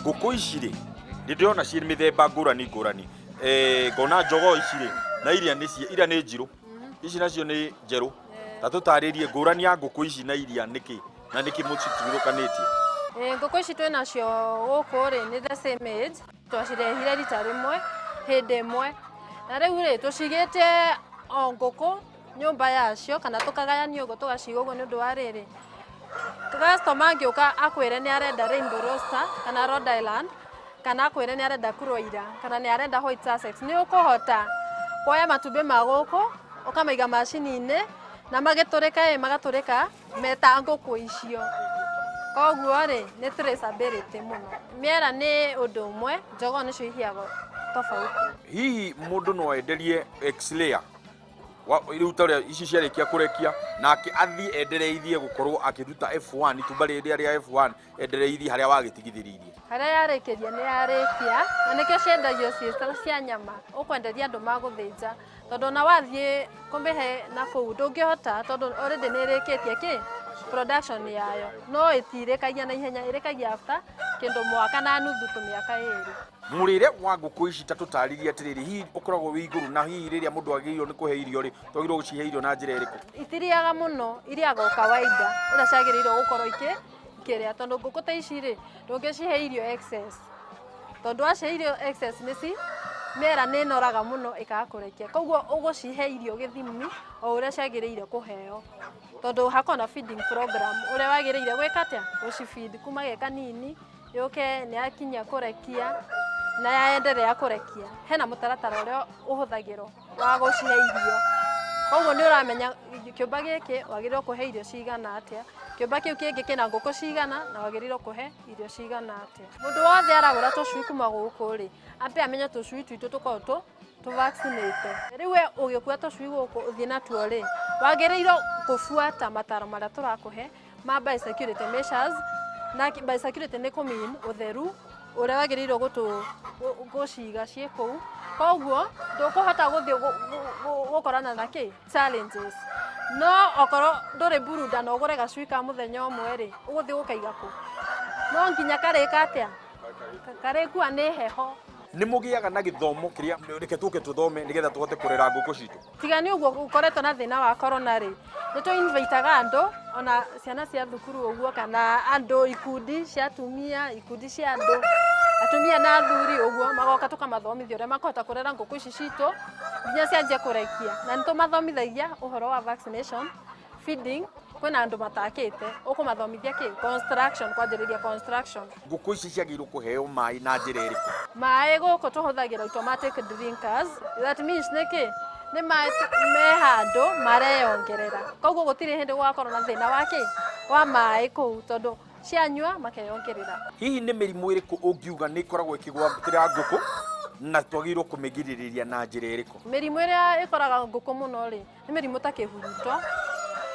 Ngũkũ ici rĩ, nĩ ndĩrona ciĩ mĩthemba ngũrani ngũrani. Eh, ngona njogoo ici rĩ, na iria nĩ iria nĩ njirũ. Ici nacio nĩ njerũ. Ta tũtarĩrie ngũrani ya ngũkũ ici na iria nĩkĩ na nĩkĩ mũcitigithũkanĩtie. Eh, ngũkũ ici twĩ nacio gũkũ rĩ nĩ the same age, twacirehire rita rĩmwe hĩndĩ ĩmwe, na rĩu rĩ tũcigĩte o ngũkũ nyũmba yacio kana tũkagayania ũguo tũgaciga ũguo nĩ ũndũ wa rĩrĩ, customer angĩũka akwĩre nĩ arenda Rainbow Roaster kana Rhode Island kana akwĩre nĩ arenda Kuroiler kana nĩ arenda White Sussex, nĩ ũkũhota kuoya matumbĩ ma gũkũ ũkamaiga macini-inĩ na magĩtũrĩka ĩ magatũrĩka me ta ngũkũ icio. Koguo rĩ nĩ traceability mũno. Mĩera nĩ ũndũ ũmwe, jogoo nĩcio iheagwo tofauti. Hihi mũndũ no enderie X-layer rĩu ta ũrĩa ici ciarĩkia kũrekia, nake athiĩ endereithie gũkorwo akĩruta F1, itumba rĩrĩa rĩa F1, endereithie harĩa wagĩtigithĩrĩirie? Harĩa yarĩkĩria nĩ yarĩkia, na nĩkĩo ciendagio ciĩ ta cia nyama, ũkwenderia andũ magũthĩnja, tondũ ona wathiĩ kũmĩhe na kũu ndũngĩhota, tondũ already nĩ ĩrĩkĩtie kĩ production yayo, no ĩtirĩkagia na ihenya, ĩrĩkagia after kĩndũ mwaka na nuthu tũmĩaka ĩrĩ. Mũrĩre wa ngũkũ ici ta tũtarĩrie atĩrĩrĩ, hihi ũkoragwo wĩ igũrũ, na hihi rĩrĩa mũndũ agĩrĩirwo nĩ kũhe irio rĩ, twagĩrĩirwo gũcihe irio na njĩra ĩrĩkũ? Itiriaga mũno, irĩaga o kawaida ũrĩa ciagĩrĩirwo gũkorwo ikĩrĩa, tondũ ngũkũ ta ici rĩ, ndũngĩcihe irio excess, tondũ wacihe irio excess nĩ ci mĩera nĩ ĩnoraga mũno ĩkaga kũrekia, koguo ũgũcihe irio gĩthimi o ũrĩa ciagĩrĩire kũheo, tondũ hakoragwo na feeding program ũrĩa wagĩrĩire gwĩka atĩa, gũci feed kuma ge kanini yũke nĩ yakinya kũrekia na yaenderea kũrekia, hena mũtaratara ũrĩa ũhũthagĩrwo wa gũcihe irio. Koguo nĩ ũramenya kĩũmba gĩkĩ wagĩrĩirwo kũhe irio cigana atĩa, kĩũmba kĩu kĩngĩ kĩna ngũkũ cigana na wagĩrĩirwo kũhe irio cigana atĩa. Mũndũ wothe aragũra tũcui kuma gũkũ rĩ, ambe amenye tũcui twitũ tũkoragwo tũ vaccinate. Rĩu we ũgĩkua tũcui gũkũ ũthiĩ natuo rĩ, wagĩrĩirwo kũbuata mataro marĩa tũrakũhe ma biosecurity measures, na biosecurity nĩ kũ mean ũtheru ũrĩa wagĩrĩirwo gũciga ciĩ kũu, koguo ndũkũhota gũthiĩ gũkorana na kĩ challenges. No okorwo ndũrĩ brooder na ũgũre gacui ka mũthenya ũmwe rĩ, ũgũthiĩ gũkaiga kũ? No nginya karĩka atĩa? Karĩkua nĩ heho. Nĩ mũgĩaga na gĩthomo kĩrĩa reke tũke tũthome nĩgetha tũhote kũrera ngũkũ citũ? Tiga nĩ ũguo gũkoretwo na thĩna wa corona rĩ, nĩ tũ invite aga andũ ona ciana cia thukuru ũguo kana andũ ikundi cia atumia, ikundi cia andũ, atumia na athuri ũguo, magoka tũkamathomithia ũrĩa makũhota kũrera ngũkũ ici citũ nginya cianjie kũrekia. Na nĩ tũmathomithagia ũhoro wa vaccination, feeding, kwĩna andũ matakĩte, ũkũmathomithia kĩ? Construction, kwanjĩrĩria construction. Ngũkũ ici ciagĩrĩirwo kũheo maĩ na njĩra ĩrĩkũ? Maĩ gũkũ tũhũthagĩra automatic drinkers, that means nĩ kĩ? Nĩ maĩ me handũ mareyongerera, koguo gũtirĩ hĩndĩ gũgakorwo na thĩna wa kĩ? Wa maĩ kũu tondũ cianyua makeyongerera. Hihi nĩ mĩrimũ ĩrĩkũ ũngiuga nĩ ĩkoragwo ĩkĩgwatĩra ngũkũ na twagĩrĩirwo kũmĩgirĩrĩria na njĩra ĩrĩkũ? Mĩrimũ ĩrĩa ĩkoraga ngũkũ mũno rĩ, nĩ mĩrimũ ta kĩhuruto,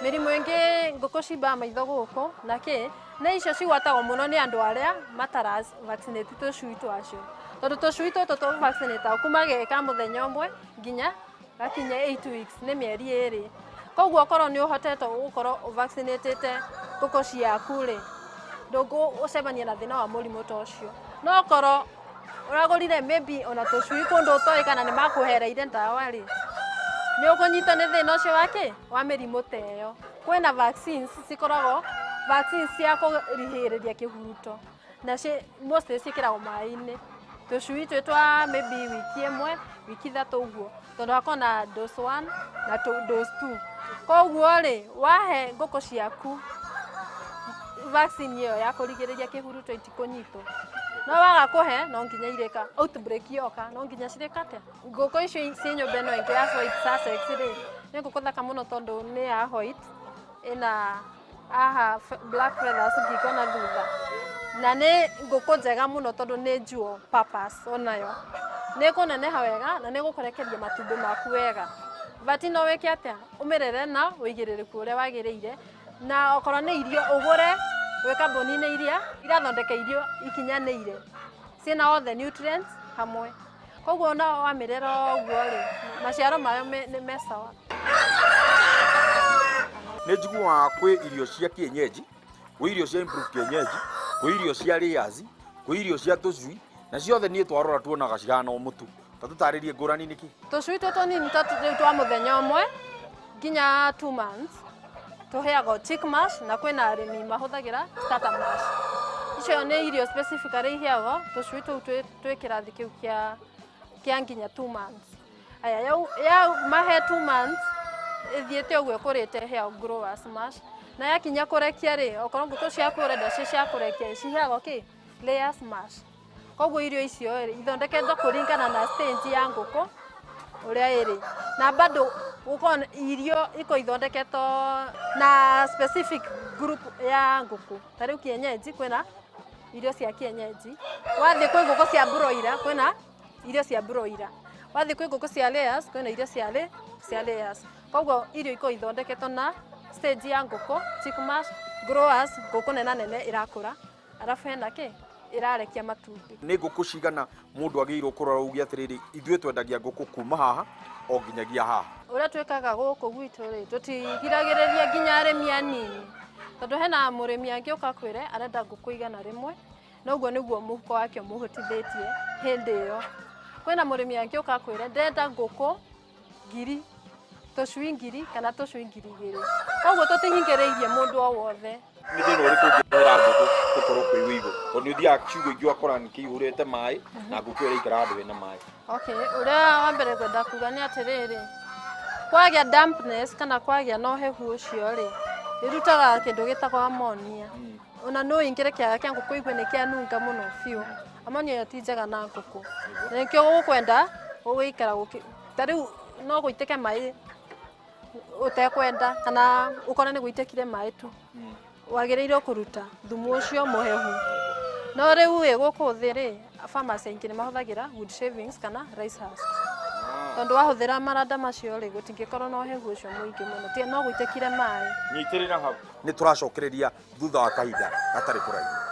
mĩrimũ ĩngĩ ngũkũ cimbaga maitho gũkũ na kĩ, na icio cigwatagwo mũno nĩ andũ arĩa matara vaccinate tũcui twacio, tondũ tũcui tũtũ tũ vaccinate agwo kuma ge ka mũthenya ũmwe nginya gakinye 8 weeks, nĩ mĩeri ĩrĩ. Koguo okorwo nĩ ũhotete gũkorwo ũ vaccinate te ngũkũ ciaku rĩ, ndũgũcemania na thĩna wa mũrimũ ta ũcio. No okorwo ũragũrire maybe ona tũcui kũndũ ũtoĩ kana nĩ makũhereire ndawa rĩ, nĩ ũkũnyitwo nĩ thĩna ũcio wa kĩ? Wa mĩrimũ ta ĩyo. Kwĩna vaccines cikoragwo vaccines cia kũrigĩrĩria kĩhuruto na mostly ciĩkĩragwo maĩ-inĩ. Tũcui twĩ twa maybe wiki ĩmwe, wiki ithatũ ũguo, tondũ hakoragwo na dose one na dose two. Koguo rĩ, wahe ngũkũ ciaku vaccine ĩyo ya kũrigĩrĩria kĩhuruto itikũnyitwo. No waga kũhe no nginya irĩka outbreak yoka no nginya cirĩka atĩa? Ngũkũ icio ciĩ nyũmba ĩno ĩngĩ ya white Sussex rĩ, nĩ ngũkũ thaka mũno tondũ nĩ ya white, ĩna haha black feathers ngingo na thutha. Na nĩ ngũkũ njega mũno tondũ nĩ dual purpose onayo. Nĩ ĩkũneneha wega na nĩ ĩgũkũrekeria matumbĩ maku wega. But no wĩke atĩa? Ũmĩrere na ũigĩrĩrĩku ũrĩa wagĩrĩire, na okorwo nĩ irio ũgũre gwĩ kambuni-inĩ iria irathondeka irio ikinyanĩire, ciĩna all the nutrients hamwe. Koguo ona wamĩrera ũguo rĩ, maciaro mayo nĩ me sawa. Nĩ njiguaga kwĩ irio cia kienyeji, kwĩ irio cia improved kienyeji, kwĩ irio cia layers, Kwĩ irio cia tũcui, na ciothe niĩ twarora tuonaga cihana o mũtu. Ta tũtarĩrie ngũrani nĩkĩ? Tũcui tũtũ nini ta rĩu twa mũthenya ũmwe nginya 2 months tũheagwo chick mash, na kwĩna arĩmi mahũthagĩra starter mash. Icio nĩ irio specifically iheagwo tũcui tũu twĩ kĩrathi kĩu kĩa nginya 2 months. Aya ya mahe 2 months ĩthiĩte ũguo ĩkũrĩte, ĩheagwo growers mash, na yakinya kũrekia rĩ, okorwo ngũkũ ciaku ũrenda ciĩ cia kũrekia, ciheagwo kĩ layers mash. Koguo irio icio rĩ, ithondeketwo kũringana na stage ya ngũkũ ũrĩa ĩrĩ, na bado gũkorwo irio iko ithondeketwo na specific group ya ngũkũ. Ta rĩu kienyeji, kwĩna irio cia kienyeji, wathiĩ kwĩ ngũkũ cia broiler, kwĩna irio cia broiler, wathiĩ kwĩ ngũkũ cia layers, kwĩna irio cia layers. Koguo irio ikoragwo ithondeketwo na stage ya ngũkũ: chick mash, growers, ngũkũ nena nene ĩrakũra, arabu hena kĩ ĩrarekia matumbĩ. Nĩ ngũkũ cigana mũndũ agĩrĩirwo kũrora uge atĩrĩrĩ, ithuĩ twendagia ngũkũ kuma haha o nginyagia haha? Ũrĩa twĩkaga gũkũ gwitũ rĩ, tũtigiragĩrĩria nginya arĩmi anini, tondũ hena mũrĩmi angĩũka kwĩre arenda ngũkũ 100, na ũguo nĩguo mũhuko wake ũmũhotithĩtie hĩndĩ ĩyo. Kwĩna mũrĩmi angĩũka kwĩre ndĩrenda ngũkũ 1000, tũcui 1000 kana tũcui 2000. Koguo tũtihingĩrĩirie mũndũ o wothe. Nĩ thĩna ũrĩkũ ũngĩrehera ngũkũ gũkorwo kwĩ wĩigũ? Tondũ nĩ ũthiaga ciugũ ingĩ ũgakora nĩ kĩihũrĩte maĩ na ngũkũ ĩyo ĩraikara handũ hena maĩ. Okay, ũrĩa wa mbere ngwenda kuga nĩ atĩrĩrĩ, kwagĩa dampness kana kwagĩa na ũhehu ũcio rĩ, ĩrutaga kĩndũ gĩtagwo ammonia. Ona no ũingĩre kĩaga kĩa ngũkũ igue nĩ kĩanunga mũno biũ. Ammonia ĩyo ti njega na ngũkũ. Na nĩkĩo ũkwenda gũgĩikara ta rĩu no gũitĩke maĩ ũtekwenda kana ũkore nĩ gũitĩkire maĩ tu. Wagĩrĩirwo kũruta thumu ũcio mũhehu. No rĩu ĩ, gũkũ thĩ rĩ, farmers aingĩ nĩ mahũthagĩra wood shavings kana rice husks. Tondũ wahũthĩra maranda macio rĩ, gũtingĩkorwo na ũhehu ũcio mũingĩ mũno. Tiga no gũitĩkire maĩ. Nyitĩrĩra hau, nĩ tũracokereria thutha wa kahinda gatarĩ kũraihu.